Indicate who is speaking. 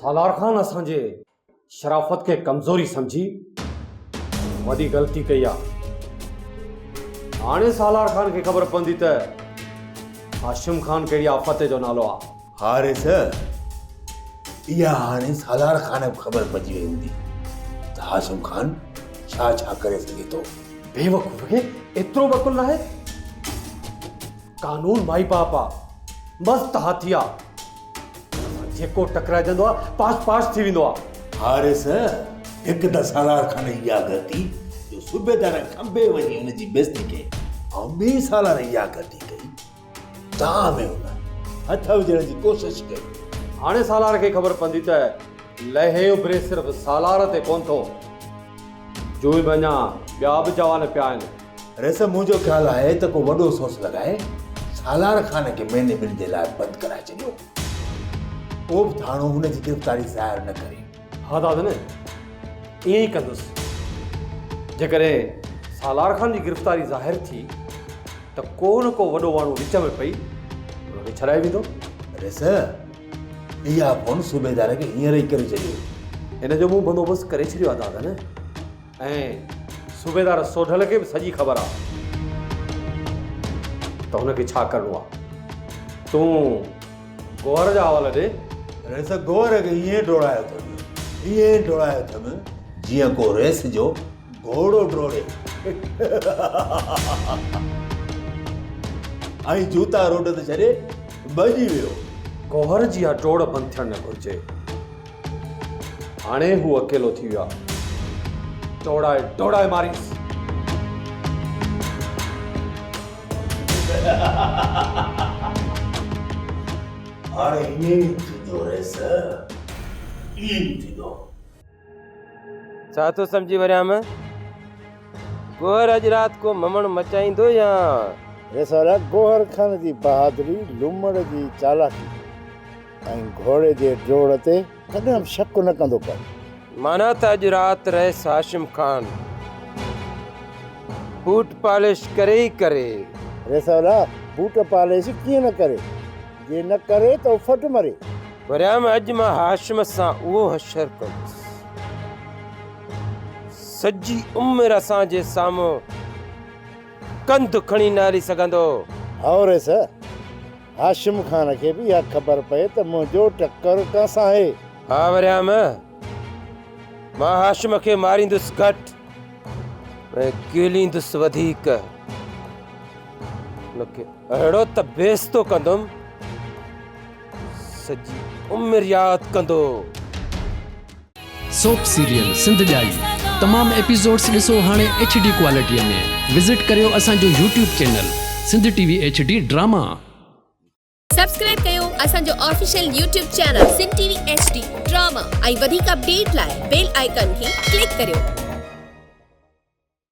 Speaker 1: سالار خان اسان جي شرافت کي ڪمزوري سمجهي وڏي غلطي ڪئي آ. هاڻي سالار خان کي خبر پوندي ته هاشم خان ڪهڙي آفت جو نالو آ.
Speaker 2: ها ريس، اها هاڻي سالار خان کي به خبر پئجي وئي هوندي ته هاشم خان ڇا ڇا ڪري سگهي ٿو.
Speaker 1: بيوقوف کي ايترو به عقل ناهي؟ قانون مائي باپ آ، مست هاٿي آ. ان سان جيڪو ٽڪرائجندو آ، پاش پاش ٿي ويندو آ.
Speaker 2: حارث، هڪ ته سالار خان جي اها غلطي جو صوبيدار کنڀي وڃي ان جي بيعزتي ڪئي ۽ ٻي سالار اها غلطي ڪئي تان ۾ هن هٿ وجهڻ جي ڪوشش ڪئي.
Speaker 1: هاڻي سالار کي خبر پوندي ته لهي اڀري صرف سالار تي ڪونه ٿو. جوئي ۾ اڃا ٻيا به جوان پيا آهن.
Speaker 2: رئيس منهنجو خيال آهي ته ڪو وڏو سوس لڳائي سالار خان کي مهيني ٻن جي لاء بند ڪرائي ڇڏيو. ڪو به ٿاڻو هن جي گرفتاري ظاهر نه ڪري.
Speaker 1: ها دادن ائين ئي ڪندس. جيڪڏهن سالار خان جي گرفتاري ظاهر ٿي ته ڪو نه ڪو وڏو واڻو وچ ۾ پئي هن کي ڇڏائي ويندو.
Speaker 2: رئيس اها فون صوبيدار کي هينئر ئي ڪري ڇڏيو.
Speaker 1: ان جو مون بندوبست ڪري ڇڏيو آهي دادن. ۽ صوبيدار سوڍل کي به سڄي خبر آ ته هن کي ڇا ڪرڻو آ. تون گوهر جا حوالا ڏي.
Speaker 2: رئيس گوهر کي ائين ڊوڙايو اٿم، ائين ڊوڙايو اٿم جيئن ڪو رئيس جو گهوڙو ڊوڙي. ۽ جوتا روڊ تي ڇڏي ڀڄي ويو.
Speaker 1: گوهر جي اها ڊوڙ بند ٿيڻ نه گهرجي. هاڻي هو اڪيلو ٿي ويو آهي. ڊوڙائي ڊوڙائي ماريس.
Speaker 2: هاڻي ائين ئي ٿيندو رئيس، ائين ئي ٿيندو.
Speaker 3: ڇا ٿو سمجهين وريام؟ گوهر اڄ رات ڪو ممڻ مچائيندو يا؟
Speaker 4: رسالا، گوهر خان جي بهادري، لومڙ جي چالاڪي. ۽ گهوڙي جي ڊوڙ تي ڪڏهن به شڪ نه ڪندو ڪر.
Speaker 3: معنيٰ ته اڄ رات رئيس هاشم خان بوٽ پالش ڪري ئي ڪري.
Speaker 4: رئيس الا بوٽ پالش ڪيئن نه ڪري، جي نه ڪري ته اڦٽ مري.
Speaker 3: وريام اڄ مان هاشم سان اهو حشر ڪندس، سڄي عمر اسان جي سامهون ڪنڌ کڻي نه هلي سگهندو.
Speaker 4: هائو رئيس، هاشم خان کي به اها خبر پئي ته منهنجو ٽڪر ڪنهن سان آهي.
Speaker 3: ها وريام، مان هاشم کي ماريندس گهٽ ۽ گهليندس وڌيڪ. هن کي اهڙو ته بيستو ڪندم، سڄي عمر ياد ڪندو.
Speaker 5: سوپ سيريل سنڌ ڄائي تمام ايپيسوڊس ڏسو هاڻي ايڇ ڊي ڪوالٽي ۾ وزٽ ڪريو اسان جو YouTube channel Sindh T V H D drama.
Speaker 6: Subscribe ڪيو اسان جو official YouTube channel Sindh T V H D drama ۽ وڌيڪ اپڊيٽ لاء بيل آئيڪان کي ڪلڪ ڪريو.